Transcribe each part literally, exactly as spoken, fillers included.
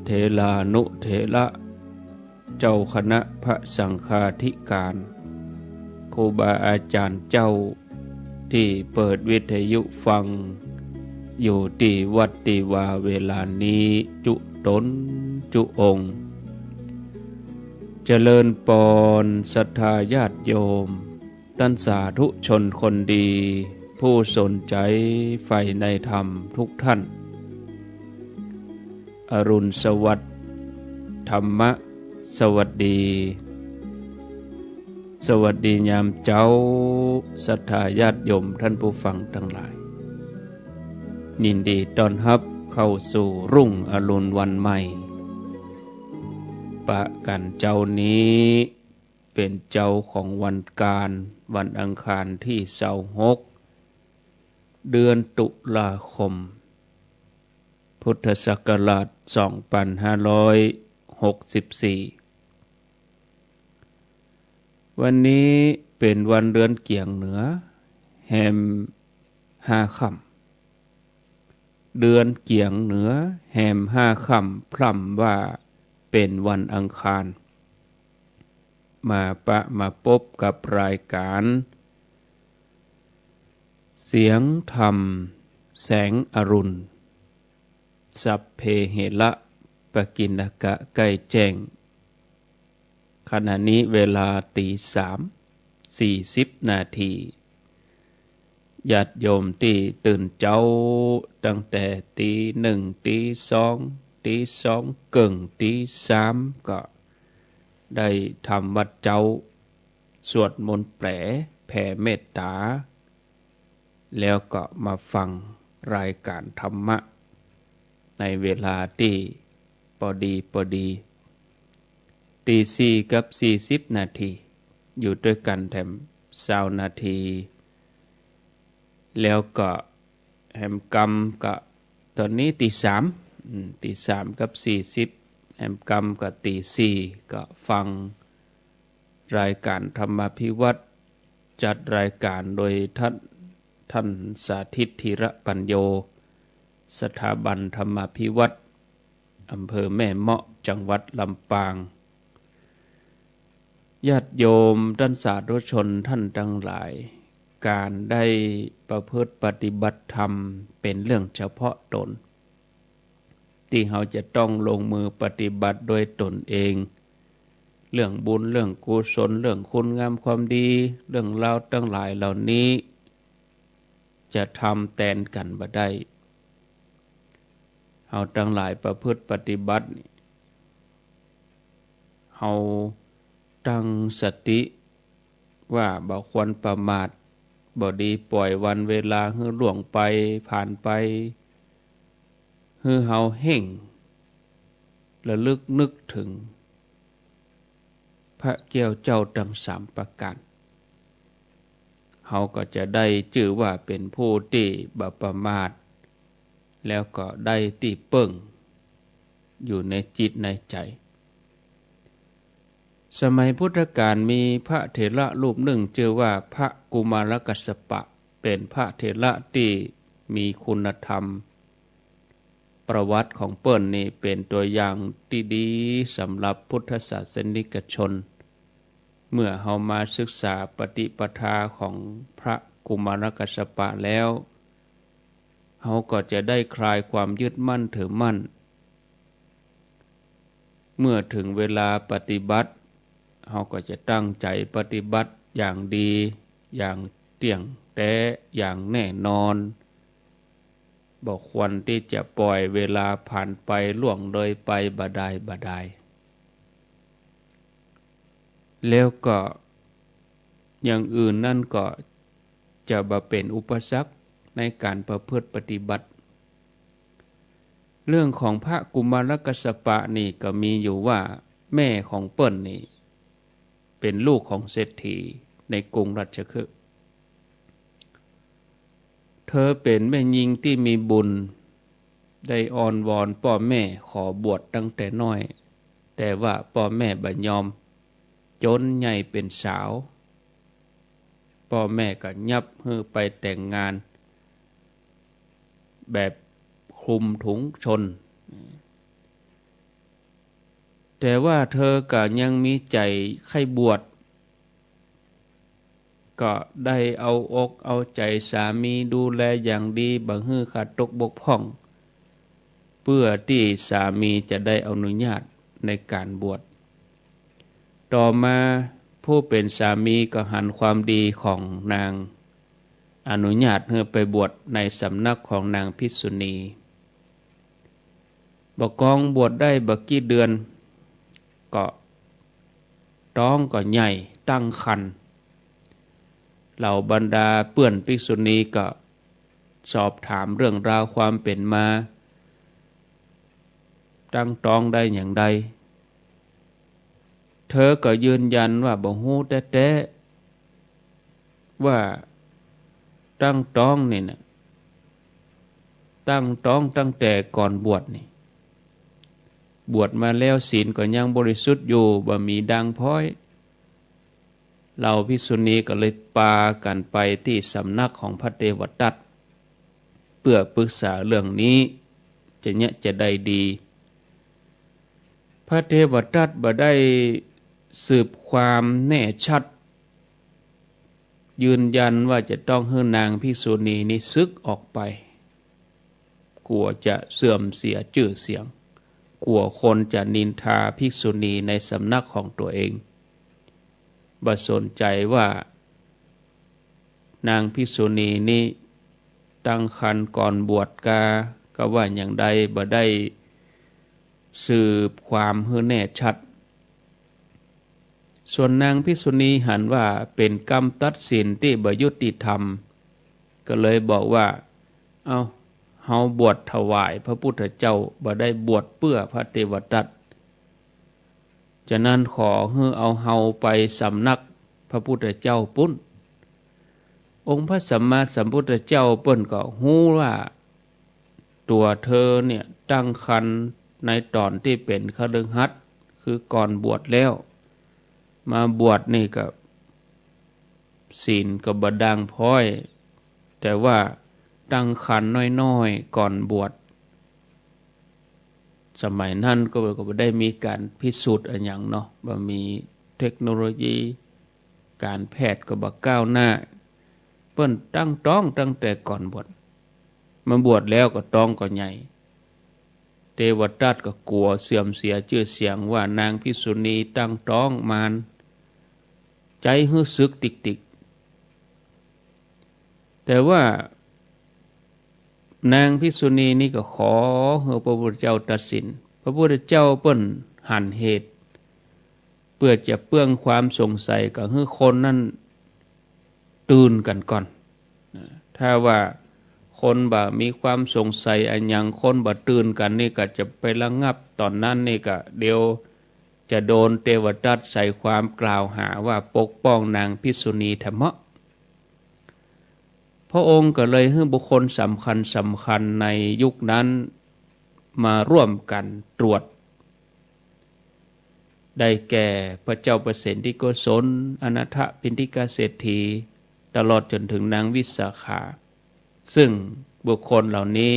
เถรานุเถระ เจ้าคณะพระสังฆาธิการ ครูบาอาจารย์เจ้า ตี้เปิดวิทยุฟัง อยู่ตี้วัดตี้วาเวลานี้ จุ๊ต๋นจุ๊องค์ เจริญปอน ศรัทธาญาติโยม ต้านสาธุชนคนดี ผู้สนใจ๋ใฝ่ในธรรมทุกท่าน อรุณสวัสดิ์ ธรรมะสวัสดี สวัสดียามเจ๊า ศรัทธาญาติโยมต้านผู้ฟังตังหลาย ยินดีต้อนฮับเข้าสู่รุ่งอรุณวันใหม่ ปะกั๋นเจ๊านี้ เป๋นเจ๊าของวันก๋าน วันอังคารตี้ซาวหก เดือนตุลาคม พุทธศักราชสองปันห้าร้อยหกสิบสี่ วันนี้เป๋นวันเดือนเกี๋ยงเหนือ แฮมห้าค่ำ เดือนเกี๋ยงเหนือ แฮมห้าค่ำ พร่ำว่าเป๋นวันอังคาร มาปะมาปบกับรายก๋าน เสียงธรรม แสงอรุณ สัพเพเหระ ปกิณณกะ ใก้แจ้ง ขณะนี้เวลาตี๋สาม สี่สิบนาที ญาติโยมตี้ตื่นเจ๊าตั้งแต่ตี๋หนึ่ง ตี๋สอง ตี๋สองเกิ่ง ตี๋สาม ก็ได้ทำวัตรเจ๊า สวดมนต์แปล แผ่เมตต๋า แล้วก็มาฟังรายก๋านธรรมะ ในเวลาตี้ปอดีปอดี ตี๋สี่กับสี่สิบนาที อยู่ตวยกั๋นแถมซาวนาที แล้วก็แหมกำก็ต๋อนนี้ตี๋สาม อืม ตี๋สามกับสี่สิบ แหมกำก็ตี๋สี่ ก็ฟัง รายก๋านธรรมาภิวัตน์ จัดรายก๋านโดยท่าน ท่านสาธิต ธีระปัญโญ สถาบันธรรมาภิวัตน์ อำเภอแม่เมาะ จังหวัดลำปาง ญาติโยมต้านสาธุชนต้านตังหลาย ก๋านได้ประพฤติปฏิบัติธรรมเป๋นเรื่องเฉพาะต๋น ตี้เฮาจะต้องลงมือปฏิบัติด้วยตนเอง เรื่องบุญ เรื่องกุศล เรื่องคุณงามความดี เรื่องราวตังหลายเหล่านี้ จะทำแตนกั๋นบ่ได้ เฮาตังหลายประพฤติปฏิบัติ เฮาตั้งสติ ว่าบ่ควรประมาท บ่ดีป่อยวันเวลาหื้อล่วงไป ผ่านไป หื้อเฮาเฮ่ง ระลึกนึกเถิง พระแก้วเจ้าตังสามประก๋าน เฮาก็จะได้จื้อว่าเป๋นผู้ตี้บ่ประมาท แล้วก็ได้ตี้เปิ้ง อยู่ในจิตในใจ๋ สมัยพุทธกาลมีพระเถระรูปนึ่งจื้อว่าพระกุมารกัสสปะ เป๋นพระเถระตี้มีคุณธรรม ประวัติของเปิ้นนี่เป๋นตั๋วอย่างตี้ดีสำหรับพุทธศาสนิกชน เมื่อเฮามาศึกษาปฏิปทาของพระกุมารกัสสปะแล้ว เฮาก็จะได้คลายความยึดมั่นถือมั่น เมื่อเถิงเวลาปฏิบัติ เฮาก็จะตั้งใจ๋ปฏิบัติอย่างดี อย่างเตี้ยงแต๊ อย่างแน่นอน บ่ควรตี้จะป่อยเวลาผ่านไปล่วงเลยไปบ่ดายบ่ดาย แล้วก็อย่างอื่นนั้นก็จะบ่เป๋นอุปสรรคในก๋านประพฤติปฏิบัติ เรื่องของพระกุมารกัสสปะนี่ก็มีอยู่ว่าแม่ของเปิ้นนี่เป๋นลูกของเศรษฐีในกรุงรัชคฤห์ เธอเป๋นแม่ญิงตี้มีบุญ ได้อ้อนวอนป้อแม่ขอบวชตั้งแต่น้อย แต่ว่าป้อแม่บ่ยอม จ๋นใหญ่เป๋นสาว ป้อแม่ก็ยับหื้อไปแต่งงาน แบบคลุมถุงชน แต่ว่าเธอก็ยังมีใจ๋ใค่บวช ก็ได้เอาอกเอาใจ๋สามีดูแลอย่างดี บ่หื้อขาดตกบกพร่อง เปื้อตี้สามีจะได้อนุญาตในก๋านบวช ต่อมาผู้เป๋นสามีก็หันความดีของนาง อนุญาตหื้อไปบวชในสำนักของนางภิกษุณี บ่ากองบวชได้บ่ากี่เดือน ก็ต๊องก็ใหญ่ตั้งครรภ์ เหล่าบรรดาเปื้อนภิกษุณีก็สอบถามเรื่องราวความเป๋นมา ตั้งต๊องได้อย่างใด เธอก็ยืนยันว่าบ่ฮู้แต๊ๆ ว่าตั้งต๊องนี่นะ ตั้งต๊องตั้งแต่ก่อนบวชนี่ บวชมาแล้วศีลก็ยังบริสุทธิ์อยู่ บ่มีด่างพร้อย เหล่าภิกษุณีก็เลยปากั๋นไปตี้สำนักของพระเทวทัต เปื้อปรึกษาเรื่องนี้ จะเยียะจะใดดี พระเทวทัตบ่ได้สืบความแน่ชัด ยืนยันว่าจะต้องหื้อนางภิกษุณีนี้สึกออกไป กั๋วจะเสื่อมเสียจื้อเสียง กั๋วคนจะนินทาภิกษุณีในสำนักของตั๋วเอง บ่สนใจ๋ว่านางภิกษุณีนี้ตั้งครรภ์ก่อนบวชกา ก็ว่าอย่างใด บ่ได้สืบความหื้อแน่ชัด ส่วนนางภิกษุณีหันว่าเป๋นกำตัดสินตี้บ่ยุติธรรม ก็เลยบอกว่า เอ้า เฮาบวชถวายพระพุทธเจ้า บ่ได้บวชเปื้อพระเทวทัต ฉะนั้นขอหื้อเอาเฮาไปสำนักพระพุทธเจ้าปุ้น องค์พระสัมมาสัมพุทธเจ้าเปิ้นก็ฮู้ว่า ตั๋วเธอเนี่ยตั้งครรภ์ในต๋อนตี้เป๋นคฤหัสถ์ คือก่อนบวชแล้ว มาบวชนี่ก็ศีลก็บ่ด่างพร้อย แต่ว่าตั้งครรภ์น้อยๆ ก่อนบวช สมัยนั้นก็ ก็บ่ได้มีก๋านพิสูจน์อะหยังเนาะ บ่มีเทคโนโลยี ก๋านแพทย์ก็บ่ก้าวหน้า เปิ้นตั้งต๊องตั้งแต่ก่อนบวช มาบวชแล้วก็ต๊องก็ใหญ่ เทวทัตก็กั๋วเสื่อมเสียจื้อเสียงว่านางภิกษุณีตั้งต๊องมาน ใจ๊หื้อสึกติกๆ แต่ว่านางภิกษุณีนี้ก็ขอหื้อพระพุทธเจ้าตัดสิน พระพุทธเจ้าเปิ้นหันเหตุ เปื้อจะเปื้องความสงสัย ก็หื้อคนนั้นตื่นกั๋นก่อน นะ ถ้าว่าคนบ่มีความสงสัยอะหยัง คนบ่ตื่นกั๋นนี่ก็จะไประงับต๋อนนั้นนี่ก็ เดี๋ยวจะโดนเทวทัตใส่ความกล่าวหาว่าปกป้องนางภิกษุณีแท้เมาะ พระองค์ก็เลยหื้อบุคคลสำคัญสำคัญในยุคนั้นมาร่วมกั๋นตรวจ ได้แก่พระเจ้าประเสนทิโกศล อนาถปิณฑิกเศรษฐี ตลอดจ๋นถึงนางวิสาขา ซึ่งบุคคลเหล่านี้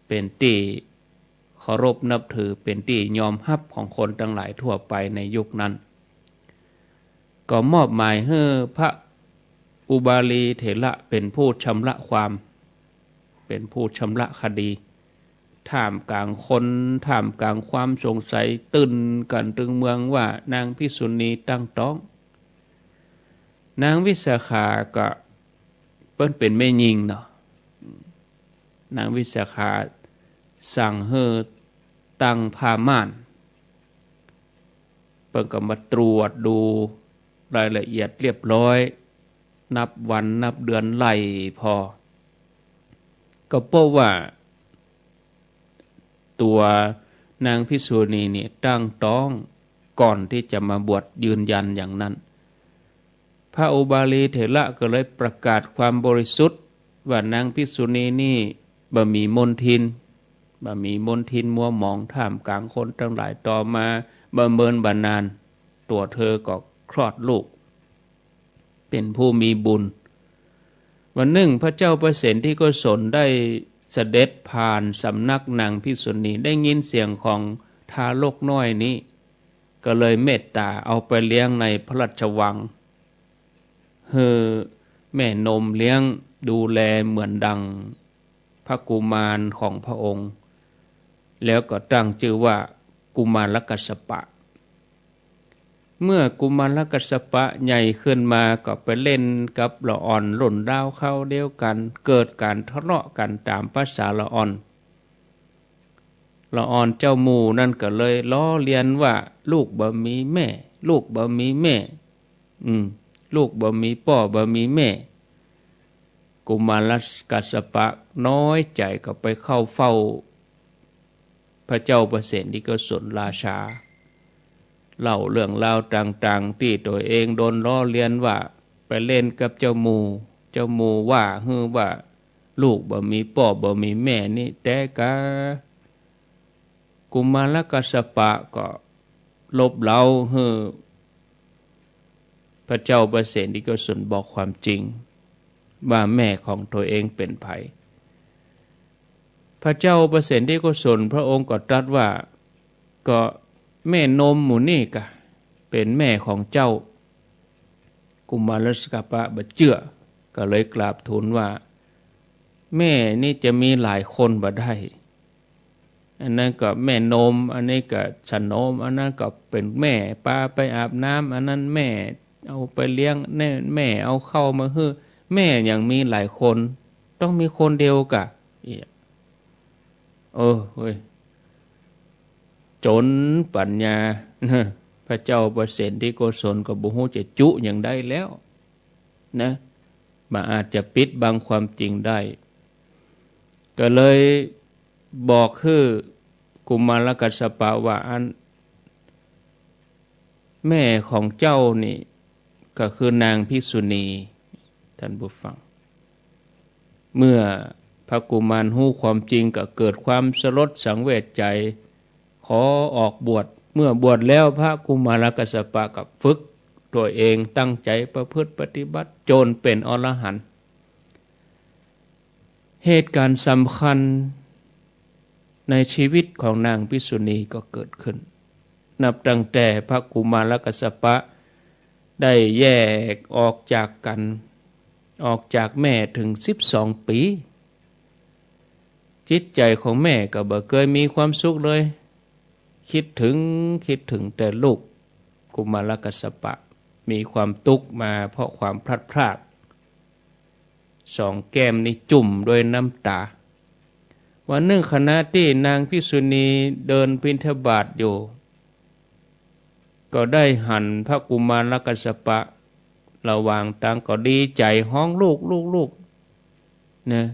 เป๋นตี้เคารพนับถือ เป๋นตี้ยอมฮับของคนตังหลายทั่วไปในยุคนั้น ก็มอบหมายหื้อพระอุบาลีเถระเป๋นผู้ชำระความ เป๋นผู้ชำระคดี ท่ามกลางคน ท่ามกลางความสงสัย ตื่นกั๋นตึงเมืองว่านางภิกษุณีตั้งต๊อง นางวิสาขาก็เปิ้นเป๋นแม่ญิงเนาะ นางวิสาขาสั่งหื้อตั้งผ้าม่าน เปิ้นก็มาตรวจดูรายละเอียดเรียบร้อย นับวันนับเดือนไล่ผ่อ ก็พบว่าตัวนางภิกษุณีนี่ตั้งต๊องก่อนตี้จะมาบวช ยืนยันอย่างนั้น พระอุบาลีเถระก็เลยประกาศความบริสุทธิ์ว่านางภิกษุณีนี่บ่มีมลทิน บ่มีมลทินมัวหมองท่ามกลางคนตังหลาย ต่อมาบ่เมินบ่นาน ตั๋วเธอก็คลอดลูก เป๋นผู้มีบุญ วันนึ่งพระเจ้าประเสนทิโกศลได้เสด็จผ่านสำนักนางภิกษุณี ได้ยินเสียงของทารกน้อยนี้ ก็เลยเมตต๋าเอาไปเลี้ยงในพระราชวัง หื้อแม่นมเลี้ยงดูแลเหมือนดังพระกุมารของพระองค์ แล้วก็ตั้งจื้อว่ากุมารกัสสปะ เมื่อกุมารกัสสปะใหญ่ขึ้นมาก็ไปเล่นกับละอ่อนรุ่นราวคราวเดียวกั๋น เกิดก๋านทะเลาะกั๋นต๋ามภาษาละอ่อน ละอ่อนเจ้าหมู่นั้นก็เลยล้อเลียนว่า ลูกบ่มีแม่ ลูกบ่มีแม่ อืม ลูกบ่มีป้อบ่มีแม่ กุมารกัสสปะน้อยใจ๋ก็ไปเข้าเฝ้าพระเจ้าประเสนทิโกศลราชา เล่าเรื่องราวต่างๆ ตี้ตั๋วเองโดนล้อเลียนว่าไปเล่นกับเจ้าหมู่ เจ้าหมู่ว่าหื้อว่าลูกบ่มีป้อบ่มีแม่นี้แต๊กา กุมารกัสสปะก็ลบเล้าหื้อพระเจ้าประเสนทิโกศลบอกความจริง ว่าแม่ของตั๋วเองเป๋นใผ พระเจ้าประเสนทิโกศลพระองค์ก็ตรัสว่า ก็แม่นมหมู่นี้กาเป๋นแม่ของเจ้า กุมารกัสสปะบ่เจื้อ ก็เลยกราบทูลว่า แม่นี้จะมีหลายคนบ่ได้ อันนั้นก็แม่นม อันนี้ก็ชะโนม อันนั้นก็เป๋นแม่ปาไปอาบน้ำ อันนั้นแม่เอาไปเลี้ยง แม่ แม่เอาข้าวมาหื้อ แม่ยังมีหลายคน ต้องมีคนเดียวกา เออ เฮ้ย จ๋นปั๋ญญา พระเจ้าประเสนทิโกศลก็บ่ฮู้จะจุหยังได้แล้วนะ บ่อาจจะปิดบังความจริงได้ ก็เลยบอกหื้อกุมารกัสสปะว่า อัน แม่ของเจ้านี่ก็คือนางภิกษุณี ท่านผู้ฟัง เมื่อพระกุมารฮู้ความจริงก็เกิดความสลดสังเวชใจ๋ ขอออกบวช เมื่อบวชแล้วพระกุมารกัสสปะก็ฝึกตั๋วเองตั้งใจ๋ประพฤติปฏิบัติ จ๋นเป๋นอรหันต์ เหตุก๋ารณ์สำคัญในชีวิตของนางภิกษุณีก็เกิดขึ้น นับตั้งแต่พระกุมารกัสสปะได้แยกออกจากกั๋น ออกจากแม่เถิงสิบสองปี๋ จิตใจ๋ของแม่ก็บ่เกยมีความสุขเลย กึ๊ดเถิง กึ๊ดเถิงแต่ลูก กุมารกัสสปะ มีความตุ๊กมาเพราะความพลัดพราก สองแก้มนี่จุ่มด้วยน้ำต๋า วันนึ่งขณะตี้นางภิกษุณีเดินบิณฑบาตอยู่ ก็ได้หันพระกุมารกัสสปะ ระหว่างตางก็ดีใจ๋ฮ้อง "ลูก ลูก ลูก" นะ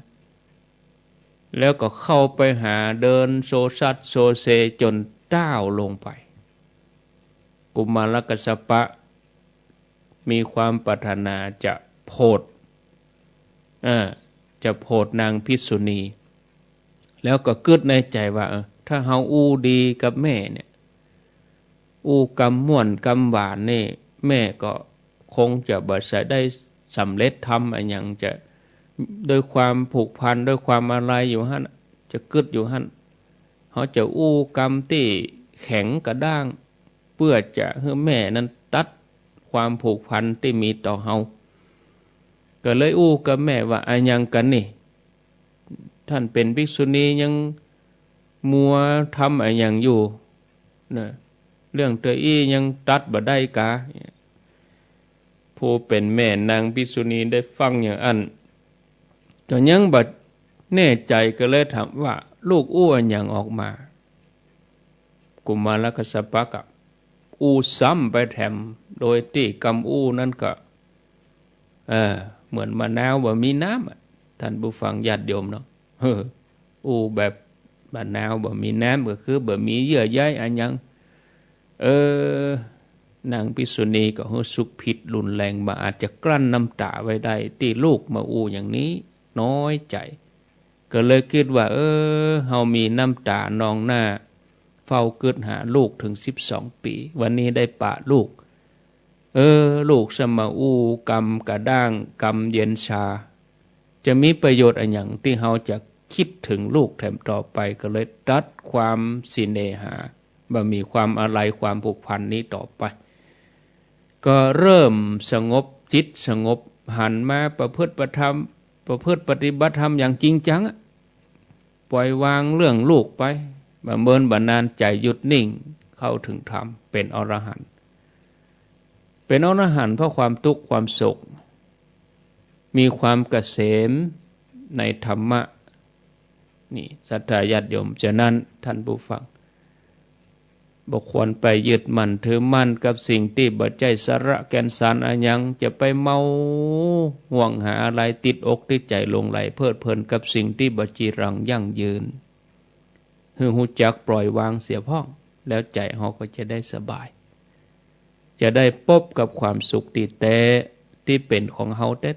แล้วก็เข้าไปหา เดินโซซัดโซเซจ๋นต้าวลงไป กุมารกัสสปะมีความปรารถนาจะโผด เอ่อ จะโผดนางภิกษุณี แล้วก็กึ๊ดในใจ๋ว่า เออ ถ้าเฮาอู้ดีกับแม่เนี่ย อู้กำม่วนกำหวานนี่ แม่ก็คงจะบ่ใส่ได้สำเร็จธรรมอะหยัง จะด้วยความผูกพัน ด้วยความอาลัยอยู่หั้น จะกึ๊ดอยู่หั้น เฮาจะอู้กำตี้แข็งกระด้าง เปื้อจะหื้อแม่นั้นตัดความผูกพันตี้มีต่อเฮา ก็เลยอู้กับแม่ว่า อะหยังกั๋นนี่ ท่านเป๋นภิกษุณียังมัวทำอะหยังอยู่นะ เรื่องเตื้ออี้ยังตัดบ่ได้กา ผู้เป๋นแม่นางภิกษุณีได้ฟังอย่างอั้น ก็ยังบ่แน่ใจ๋ ก็เลยถามว่า ลูกอู้อะหยังออกมา กุมารกัสสปะก็อู้ซ้ำไปแถม โดยตี้กำอู้นั้นก็ เออ เหมือนมะนาวบ่มีน้ำอะ ท่านผู้ฟังญาติโยมเนาะ เออ อู้แบบมะนาวบ่มีน้ำ ก็คือบ่มีเยื่อใยอะหยัง เออ นางภิกษุณีก็รู้สึกผิดรุนแรง บ่อาจจะกลั้นน้ำต๋าไว้ได้ ตี้ลูกมาอู้อย่างนี้ น้อยใจ๋ ก็เลยกึ๊ดว่า เออ เฮามีน้ำต๋านองหน้า เฝ้ากึ๊ดหาลูกเถิงสิบสองปี๋ วันนี้ได้ปะลูก เออ ลูกซ้ำมาอู้กำกระด้าง กำเย็นชา จะมีประโยชน์อะหยังตี้เฮาจะกึ๊ดเถิงลูกแถมต่อไป ก็เลยตัดความเสน่หา บ่มีความอาลัยความผูกพันนี้ต่อไป ก็เริ่มสงบจิตสงบ หันมาประพฤติประธรรม ประพฤติปฏิบัติธรรมอย่างจริงจังอะ ปล่อยวางเรื่องลูกไป บ่เมินบ่นานใจ๋หยุดนิ่ง เข้าถึงธรรม เป๋นอรหันต์ เป๋นอรหันต์เพราะความตุ๊กข์ความโศก มีความเกษมในธรรมะ นี่ศรัทธาญาติโยม ฉะนั้นท่านผู้ฟัง บ่ควรไปยึดมั่นถือมั่นกับสิ่งตี้บ่ใจ้สาระแก่นสารอะหยัง จะไปเมาห่วงหาอะไรติดอกติดใจ๋หลงใหลเพลิดเพลินกับสิ่งตี้บ่จีรังยั่งยืน หื้อฮู้จักปล่อยวางเสียพ่อง แล้วใจ๋เฮาก็จะได้สบาย จะได้ปบกับความสุขตี้แต๊ ตี้เป๋นของเฮาแต๊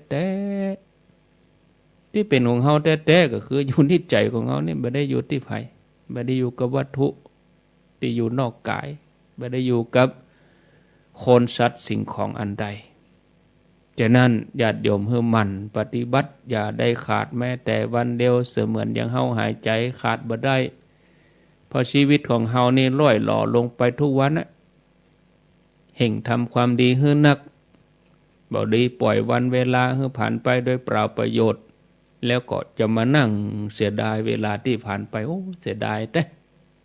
ๆ ตี้เป๋นของเฮาแต๊ๆ ก็คืออยู่ในใจ๋ของเฮานี่ บ่ได้อยู่ตี้ใผ บ่ได้อยู่กับวัตถุ ตี้อยู่นอกก๋าย บ่ได้อยู่กับคนสัตว์สิ่งของอันใด ฉะนั้นญาติโยมหื้อหมั่นปฏิบัติ อย่าได้ขาดแม้แต่วันเดียว เสมือนอย่างเฮาหายใจ๋ขาดบ่ได้ เพราะชีวิตของเฮานี่ร่อยหรอลงไปทุกวันนะ เฮ่งทำความดีหื้อนัก บ่ดีปล่อยวันเวลาหื้อผ่านไปโดยเปล่าประโยชน์ แล้วก็จะมานั่งเสียดายเวลาตี้ผ่านไป โอ้ เสียดายแต๊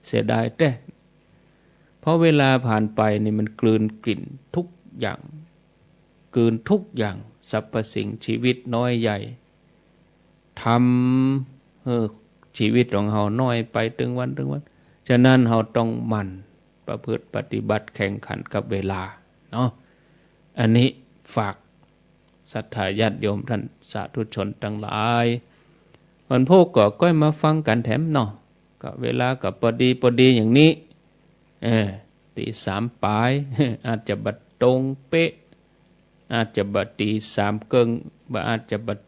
เสียดายแต๊ เพราะเวลาผ่านไปนี่มันกลืนกลิ่นทุกอย่าง กลืนทุกอย่าง สรรพสิ่งชีวิตน้อยใหญ่ ทำหื้อชีวิตของเฮาน้อยไปตึงวันตึงวัน ฉะนั้นเฮาต้องหมั่นประพฤติปฏิบัติแข่งขันกับเวลาเนาะ อันนี้ฝากศรัทธาญาติโยมต้านสาธุชนตังหลาย วันพูกก็ก้อยมาฟังกั๋นแถมเนาะ ก็เวลาก็ปอดีปอดีอย่างนี้ เออ ตีสามป๋าย อาจจะบ่ตรงเป๊ะ อาจจะบ่ตีสามเกิ่ง บ่อาจจะบ่